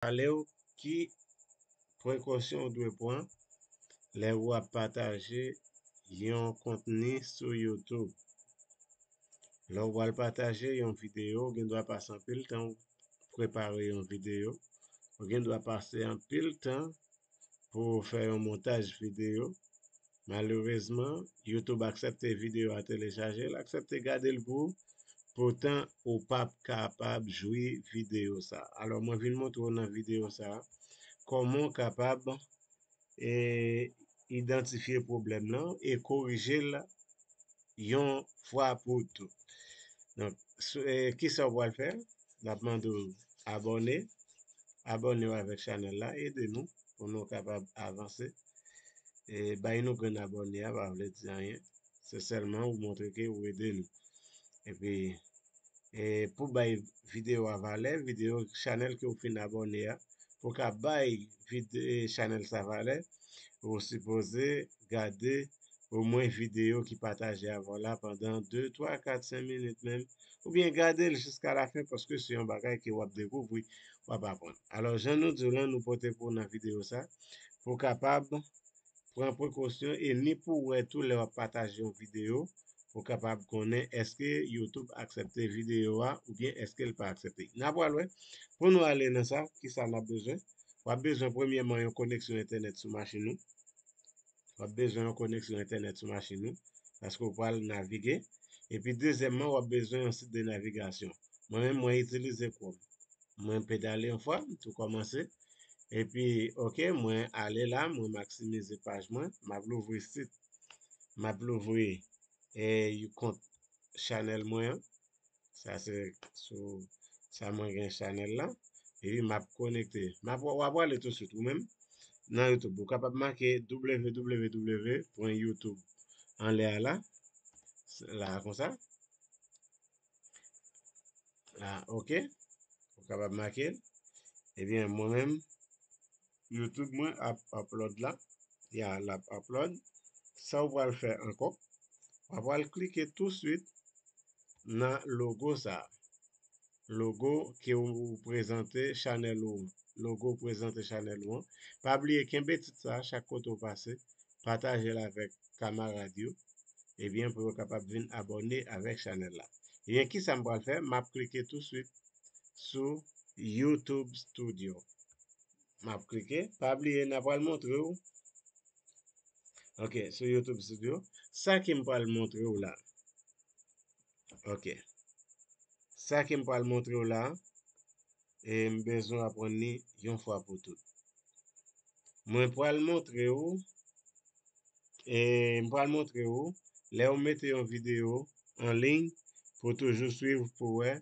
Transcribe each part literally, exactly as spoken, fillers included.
pale w ki prekosyon w dwe pran lè w ap pataje yon kontni sou YouTube. Lè w pral pataje yon videyo, ou gen dwa pase anpil tan w prepare yon videyo. Ou gen dwa pase anpil tan pou w fè yon montaj videyo. Malerezman, YouTube aksepte videyo a telechaje, l aksepte gade l pou ou. Poutan, ou p ap kapab jwi videyo sa. Alò, mwen vin montre w nan videyo sa kòman w kapab e, idantifye pwoblèm nan e korije l yon fwa pou tout. Donk, sou- e, kisa w pral fè? N ap mande w abòne. Abòne w avèk chanèl la. Ede nou pou nou kapab avanse. E, bay nou grenn abòne a pa vle di anyen. Se sèlman ou montre ke ou ede nou. Epi, e, pou bay videyo a valè, videyo chanèl ke w fin abòne a, pou ka bay vide- chanèl sa valè, ou sipoze gade omwen videyo ki pataje avan la pandan de, twa, kat, senk minit menm, oubyen gade l jiska lafen paske se yon bagay ke w ap dekouvri, w ap aprann. Alò, jan nou di w lan, nou pote pou w nan videyo sa, pou w kapab pran prekosyon e ni pou w wè tou lè w ap pataje yon videyo, pou w kapab konnen èske YouTube aksepte videyo a oubyen èske l pa aksepte. N a pral wè, pou nou ale nan sa, kisa n ap bezwen? W ap bezwen premyèman yon koneksyon entènèt sou machin ou. W ap bezwen yon koneksyon entènèt sou machin ou, paske w pral navige. Epi dezyèmman, w ap bezwen yon sit de navigasyon. Mwen menm, mwen itilize Chrome. Mwen pedale yon fwa, m tou kòmanse. Epi, oke, mwen ale la, mwen maksimize paj mwen. M ap louvri sit, m ap louvri e, yon kont chanèl mwen an. Sa se sou sa mwen gen chanèl la. Epi m ap konekte. M ap, w ap prale tou swit ou menm nan YouTube. Ou kapab make W W W pwen YouTube anlè a la. La konsa. La, oke. Ou kapab make l. Ebyen, mwen menm, YouTube mwen ap upload la. Ya, l ap upload. Sa w pral fè ankò, w pral klike tou swit nan logo sa. Logo ke w prezante chanèl ou an. Logo prezante chanèl ou an. Pa bliye kenbe tit sa chak kote w pase. Pataje l avèk kamarad yo. Ebyen, pou yo kapab vin abòne avèk chanèl la. Ebyen, kisa m pral fè? M ap klike tou swit sou YouTube Studio. M ap klike. Pa bliye, n a pral montre w. Oke, sou YouTube Studio. Sa ke m pral montre w la. Oke. Sa ke m pral montre w la, e m bezwen w aprann li yon fwa pou tout. Mwen pral montre w, e m pral montre w, lè w mete yon videyo an liy, pou w toujou swiv pou w wè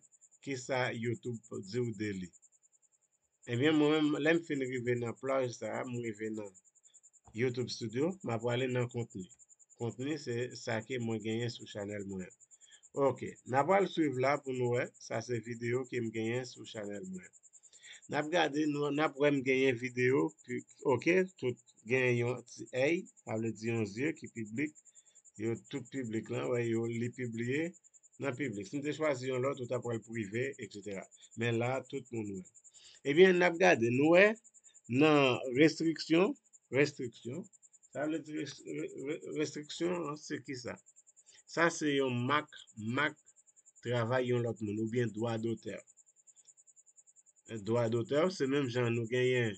kisa YouTube di w de li. Ebyen, mwen menm, lè m fin rive nan paj sa a, m rive nan YouTube Studio, m ap prale nan kontni. Kontni, se sa ke mwen genyen sou chanèl mwen an. Oke, n a pral swiv la pou nou wè, sa se videyo ke m genyen sou chanèl mwen an. N ap gade, nou, n ap wè m genyen videyo, pi- oke, tout genyen yon ti èy, sa vle di yon zye ki piblik, yo tout piblik lan, wè, yo, li pibliye nan piblik. Si m te chwazi yon lòt, ou ta pral prive, etsetera. Men la, tout moun wè. Ebyen, n ap gade, nou wè, nan restriksyon, restriksyon, sa vle di res- re- re- restriksyon an, se kisa? Sa se yon mak, mak travay yon lòt moun, oubyen dwa dotè. Dwa dotè, se menm jan nou genyen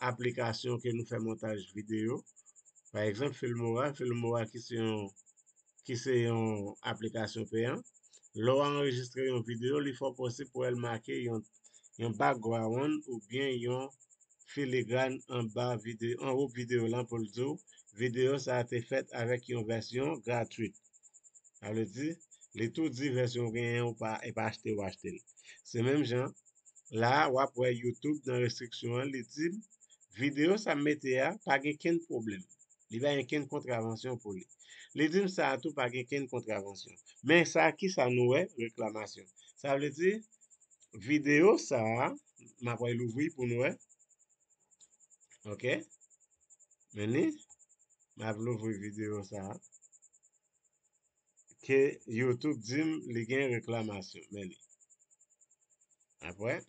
aplikasyon ke nou fè montaj videyo. Pa egzanp, Filmora, Filmora ki se yon, ki se yon aplikasyon peyan. Lè w anrejistre yon videyo, li fè w posib pou w al make yon, yon background oubyen yon filigran anba videyo, anwo videyo lan pou l di w, videyo sa a te fèt avèk yon vèsyon gratwit. Sa vle di, li tou di vèsyon w genyen ou pa, e pa achte ou achte l. Se menm jan, la a, w ap wè YouTube nan restriksyon an, li di m, videyo sa m mete a, pa gen kenn pwoblèm. Li pa gen kenn kontravansyon pou li. Li di m sa a tou, pa gen kenn kontravansyon. Men sa, kisa nou wè? Reklamasyon. Sa vle di, videyo sa a, m ap wè louvri pou nou wè. Oke? Men li, m ap louvri videyo sa a. Ke YouTube di m li gen reklamasyon. Men li. Apre,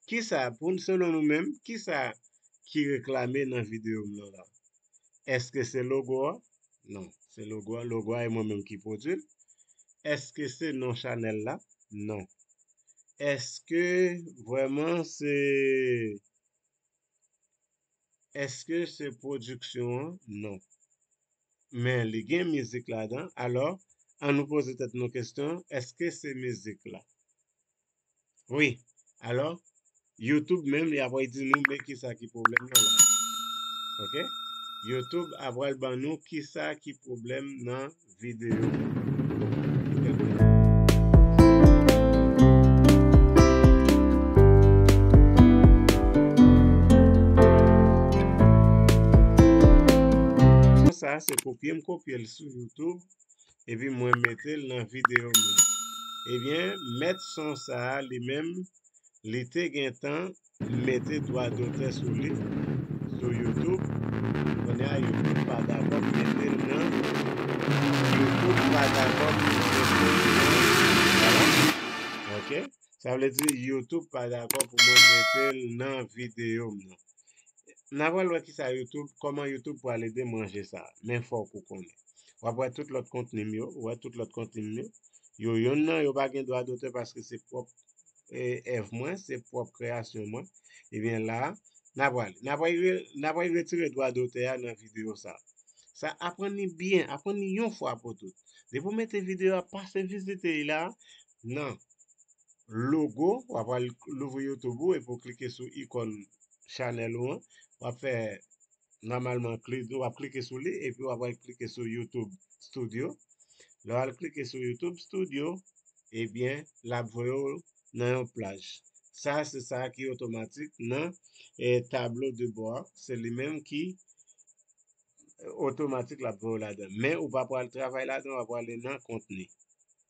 Kisa, pou, selon nou menm, kisa ki reklame nan videyo m nan la? Èske se logo a? Non, se logo a. Logo a e mwen menm ki pwodui l. Èske se non chanèl la? Non. Èske vrèman se, èske se pwodiksyon an? Non. Men li gen mizik ladan. Alò, ann nou poze tèt nou kesyon, èske se mizik la? Wi. Alò, YouTube menm, li apral di nou, men kisa ki pwoblèm nan la. Oke? YouTube apral ban nou kisa ki pwoblèm nan videyo. Sa, se kopye m kopye l sou YouTube, epi mwen mete l nan videyo m nan. Ebyen, mèt son sa a, li menm, li te gentan mete dwa dotè sou li, sou YouTube. Kounye a, YouTube pa dakò pou mete l nan, YouTube pa dakò pou mete l nan, vwala. Oke? Sa vle di, YouTube pa dakò pou mwen mete l nan videyo m nan. N a pral wè kisa YouTube, kòman YouTube pral ede m ranje sa. Men fòk ou konnen. W ap wè tout lòt kontni m yo, ou wè tout lòt kontni m yo. Yo, yonn nan yo pa gen dwa dotè paske se pwòp, e, èv mwen, se pwòp kreyasyon mwen. Ebyen la, n a pral, n a pral re-, n a pral retire dwa dotè a nan videyo sa. Sa, aprann li byen, aprann li yon fwa pou tout. Depi w mete videyo a, pase vizite li la, nan logo, w ap al louvri YouTube ou epi w klike sou ikòn chanèl ou an. W ap fè nòmalman kli-, w ap klike sou li epi w ap al klike sou YouTube Studio. Lè w al klike sou YouTube Studio, ebyen, l ap voye w nan yon plaj. Sa, se sa ki otomatik nan, eh, tablo de bò a. Se li menm ki otomatik l ap voye w ladan. Men ou pa pral travay ladan, w ap prale nan kontni.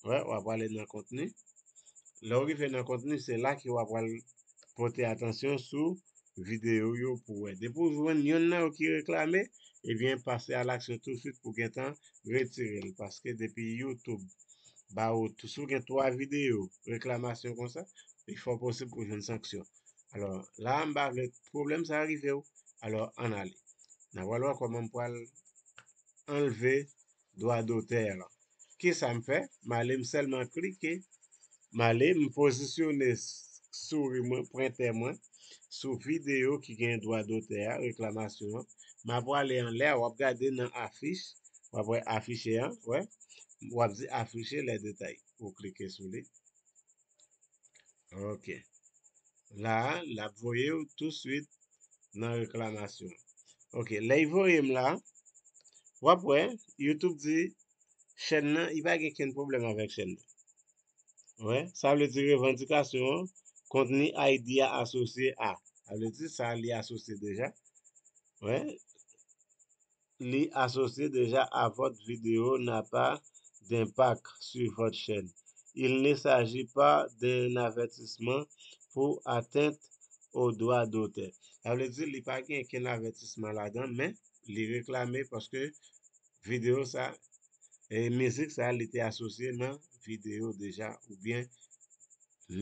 Wè, w ap prale nan kontni. Lè w rive nan kontni, se la ke w ap pral pote atansyon sou videyo yo pou w wè. Depi w jwenn yonn nan yo ki reklame, ebyen, pase a laksyon touswit pou gentan retire l. Paske depi YouTube ba ou tou, si w gen twa videyo reklamasyon konsa, li fò posib pou w jwenn sanksyon. Alò, la a, m pa vle pwoblèm sa a rive w. Alò, ann ale. N a pral wè kòman m pral anlve dwa dotè a. Kisa m fè? M ale, m sèlman klike. M ale, m pozisyone souri mwen, pwentè mwen, sou videyo ki gen dwa dotè a, reklamasyon an. M ap prale anlè a, w ap gade nan afich, w ap wè afiche an, wè. W ap di afficher les détails. Ou klike sou li. Ok. La a, l ap voye w touswit nan reklamasyon. Ok, lè y voye m la, w ap wè, YouTube di chèn nan, li pa gen kenn pwoblèm avèk chèn nan. Wè, sa vle di revandikasyon an, kontni I D a asosye a. Sa vle di sa li asosye deja. Wè, li asosye deja à votre vidéo n'a pas d'impact sur votre chaîne. Il ne s'agit pas d'un avertissement pour atteinte aux droits d'auteur. Sa vle di li pa gen kenn avètisman ladan, men li reklame paske videyo sa, e mizik sa, li te asosye nan videyo deja, oubyen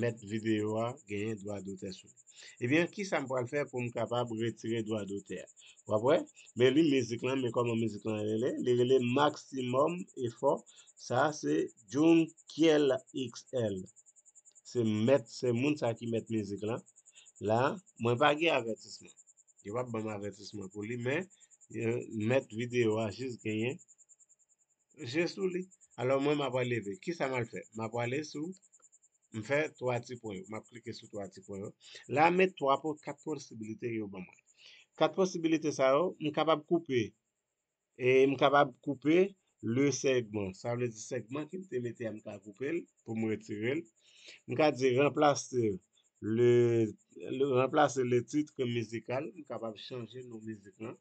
mèt videyo a genyen dwa dotè sou li. Ebyen, kisa m pral fè pou m kapab retire dwa dotè a? W ap wè, men li mizik lan, men kòman mizik lan rele? Li rele Maximum Effort. Sa se Junkiel X L. Se mèt, se moun sa ki mèt mizik lan. La, mwen pa gen avètisman. Yo p ap ban m avètisman pou li, men, eh, mèt videyo a jis genyen je sou li. Alò, mwen, m ap al leve. Kisa m al fè? M ap ale sou, m fè twa ti pwen yo. M ap klike sou twa ti pwen yo. La, men twa po-, kat posibilite yo ban mwen. Kat posibilite sa yo, m kapab koupe. E m kapab koupe le segment. Sa vle di segment ke m te mete a, m ka koupe l pou m retire l. M ka di remplacer le, le, remplacer le titre musical. M kapab chanje non mizik lan.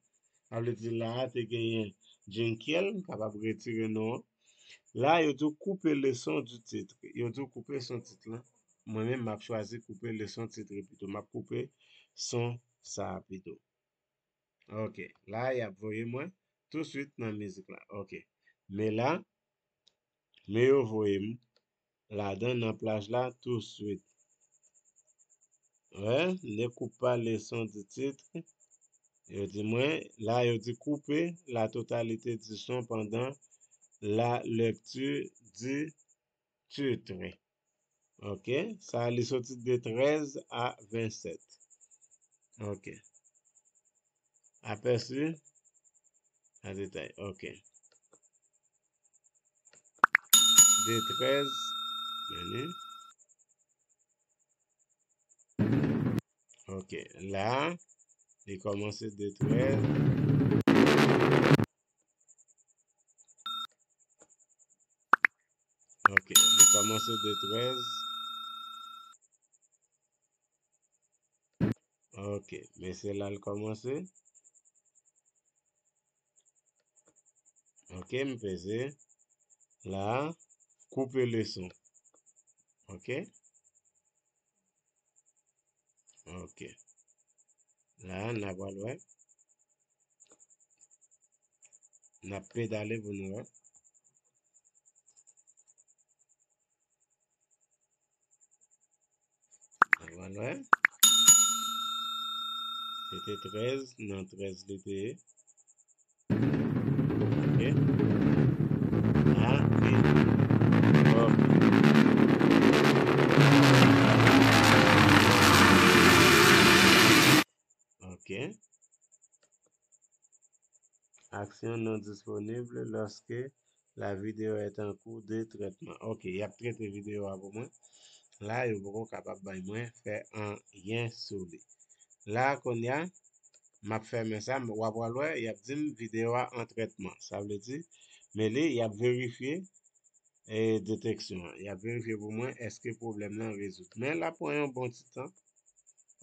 Sa vle di la a te genyen Junkiel, m kapab retire non an. La, yo di w koupe le son du titre. Yo di w koupe son tit lan. Mwen menm, m ap chwazi koupe le son titre pito. M ap koupe son sa a pito. Ok, la, y ap voye mwen touswit nan mizik la. Ok, men la, men yo voye m ladan nan plaj la touswit. Wè, ne coupe pas le son du titre. Yo di mwen, la yo di couper la totalité du son pendant la lecture du titre. Ok, sa li soti de trèz a vennsèt. Ok. Aperçu à détail. Ok. De trèz, men li. Ok, la, li kòmanse de trèz. Ok, li kòmanse de trèz. Ok, men se la l kòmanse. Ok, m peze la, couper le son. Ok. Ok. La, n a pral wè. N ap pedale pou nou wè. N a pral wè. Se te trèz, nan trèz li te ye. Ok. La, e, ok. Ok. Action non disponible lorsque la vidéo est en cours de traitement. Ok, y ap trete videyo a pou mwen. La, yo poko kapab bay mwen fè anyen sou li. La, kounye a, m ap fèmen sa, m- w ap pral wè, y ap di m videyo a an trètman. Sa vle di, men li, y ap verifye e deteksyon an. Y ap verifye pou mwen èske pwoblèm nan rezoud. Men l ap pran yon bon ti tan.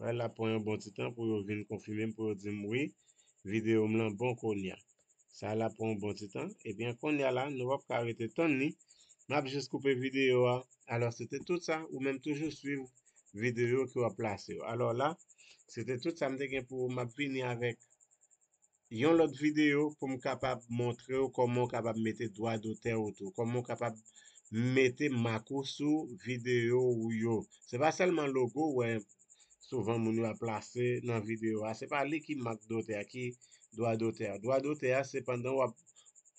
Wè, l ap pran yon bon ti tan pou yo vin konfime m, pou yo di m wi, videyo m lan bon kounye a. Sa l ap pran yon bon ti tan. Ebyen, kounye a la, nou p ap ka rete tann li. M ap jis koupe videyo a. Alò, se te tout sa. Ou menm toujou swiv videyo ke w ap plase yo. Alò la, se te tout sa m te gen pou ou. M ap vini avèk yon lòt videyo pou m kapab montre w kòman w kapab mete dwa dotè ou tou, kòman w kapab mete mak ou sou videyo ou yo. Se pa sèlman logo, w wè, souvan moun yo ap plase nan videyo a, se pa li ki mak dotè a, ki dwa dotè a. Dwa dotè a, se pandan w ap,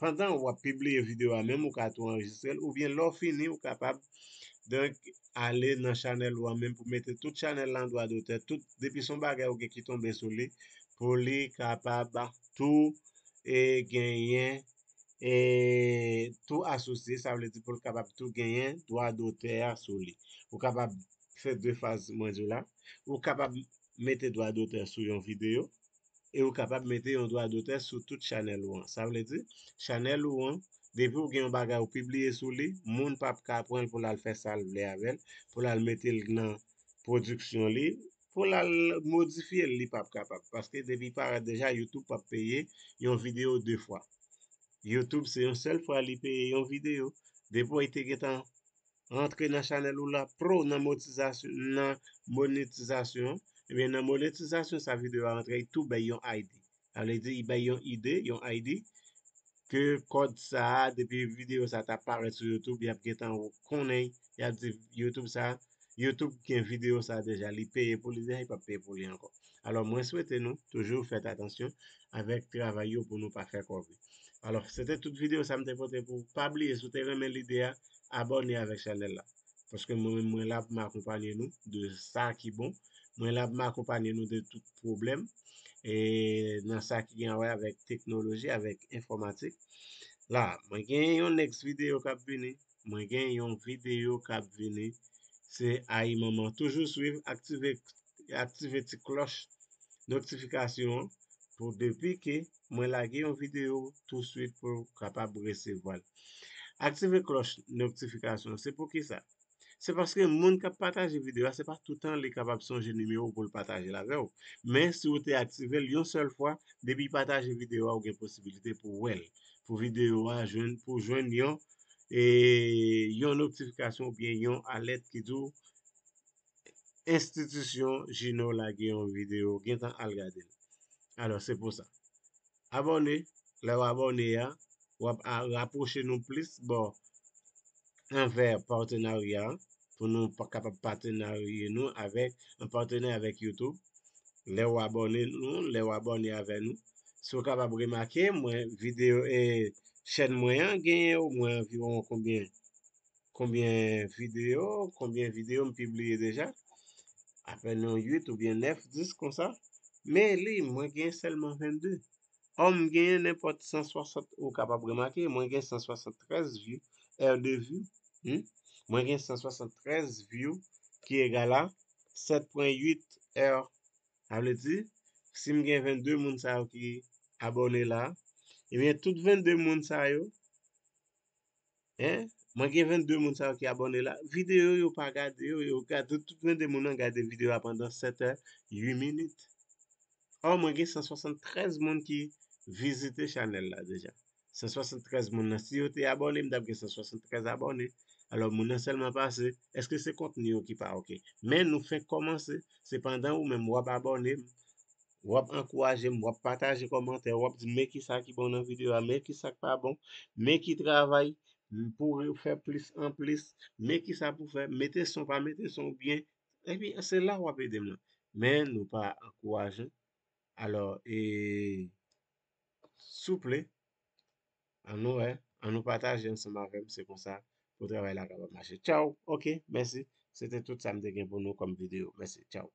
pandan w ap pibliye videyo a menm, ou ka tou anrejistre l, oubyen lè w fini, ou kapab, donk, ale nan chanèl ou an menm pou mete tout chanèl lan dwa dotè, tout, depi se yon bagay ou gen ki tonbe sou li, pou li kapab tou e genyen e tou asosye, sa vle di pou l kapab tou genyen dwa dotè a sou li. Ou kapab fè de faz mwen di w la, ou kapab mete dwa dotè sou yon videyo, e ou kapab mete yon dwa dotè sou tout chanèl ou an. Sa vle di, chanèl ou an, depi ou gen yon bagay ou pibliye sou li, moun p ap ka pran l pou l al fè sa l vle avè l, pou l al mete l nan pwodiksyon li, pou l al modifye l, li p ap kapab. Paske depi parèt deja, YouTube p ap peye yon videyo de fwa. YouTube se yon sèl fwa li peye yon videyo. Depi w te gentan rantre nan chanèl ou la, pro nan motizasyon, nan monetizasyon, ebyen nan monetizasyon sa videyo a rantre, li tou bay yon I D. Sa vle di, li bay yon ide, yon I D, ke kòd sa a, depi videyo sa a t ap parèt sou YouTube, y ap gentan konnen, y ap di YouTube sa, YouTube gen videyo sa a deja, li peye pou li deja, li p ap peye pou li ankò. Alò, mwen swete nou toujou fèt atansyon avèk travay yo pou nou pa fè kòve. Alò, se te tout videyo sa m te pote pou ou. Pa bliye, si w te renmen lide a, abòne avèk chanèl la. Paske mwen menm, mwen la pou m akonpanye nou de sa ki bon. Mwen la pou m akonpanye nou de tout pwoblèm. E nan sa ki gen a wè avèk teknoloji, avèk enfòmatik. La, mwen gen yon next videyo k ap vini. Mwen gen yon videyo k ap vini. Se Ayi Manman. Toujou swiv, aktive, aktive ti klòch notifikasyon an pou depi ke mwen lage yon videyo touswit pou w kapab resevwa l. Aktive klòch notifikasyon an. Se poukisa? Se paske moun k ap pataje videyo a, se pa toutan li kapab sonje nimewo w pou l pataje l avè w. Men si w te aktive l yon sèl fwa, depi l pataje videyo a, ou gen posibilite pou w wè l. Pou videyo a jwenn, pou w jwenn yon, e, yon notifikasyon oubyen yon alèt ki di w enstitisyon Jino lage yon videyo, gentan al gade l. Alò, se pou sa. Abòne, lè w abòne a, w ap a- rapwoche nou plis bò anvè patenarya a, pou nou pa kapab patenarye nou avèk, an patenè avèk YouTube. Lè w abòne nou, lè w abòne avè nou. Si w kapab remake, mwen, videyo, e, chèn mwen an genyen omwen anviwon konbyen, konbyen videyo, konbyen videyo m pibliye deja? Apèn yon uit oubyen nèf, dis konsa. Men li, mwen gen sèlman vennde. Ò, m genyen nenpòt san swasant, ou kapab remake, mwen gen san swasanntrèz view, heure de view. Hmm? Mwen gen san swasanntrèz view ki egal a sèt pwen uit heure. Sa vle di, si m gen vennde moun sa yo ki abòne la, ebyen, tout vennde moun sa yo, en, mwen gen vennde moun sa yo ki abòne la, videyo yo pa gade yo, yo gade, tout vennde moun nan gade videyo a pandan sèt è, uit minit. Ò, mwen gen san swasanntrèz moun ki vizite chanèl la deja. San swasanntrèz moun nan, si yo te abòne, m t ap gen san swasanntrèz abòne. Alò, moun nan sèlman pase, èske se kontni yo ki pa oke? Men nou fenk kòmanse, se pandan ou menm w ap abòne m, w ap ankouraje m, w ap pataje kòmantè, w ap di men kisa ki bon nan videyo a, men kisa k pa bon, men ki travay pou fè plis an plis, men kisa pou fè, mete son, pa mete son, oubyen, epi se la w ap ede m nan. Men nou pa ankouraje. Alò, e, souple, ann nou wè, ann nou pataje ansanm avè m, se konsa pou travay la kapab mache. Tchaw, oke, mèsi. Se te tout sa m te gen pou nou kòm videyo. Mèsi, tchaw.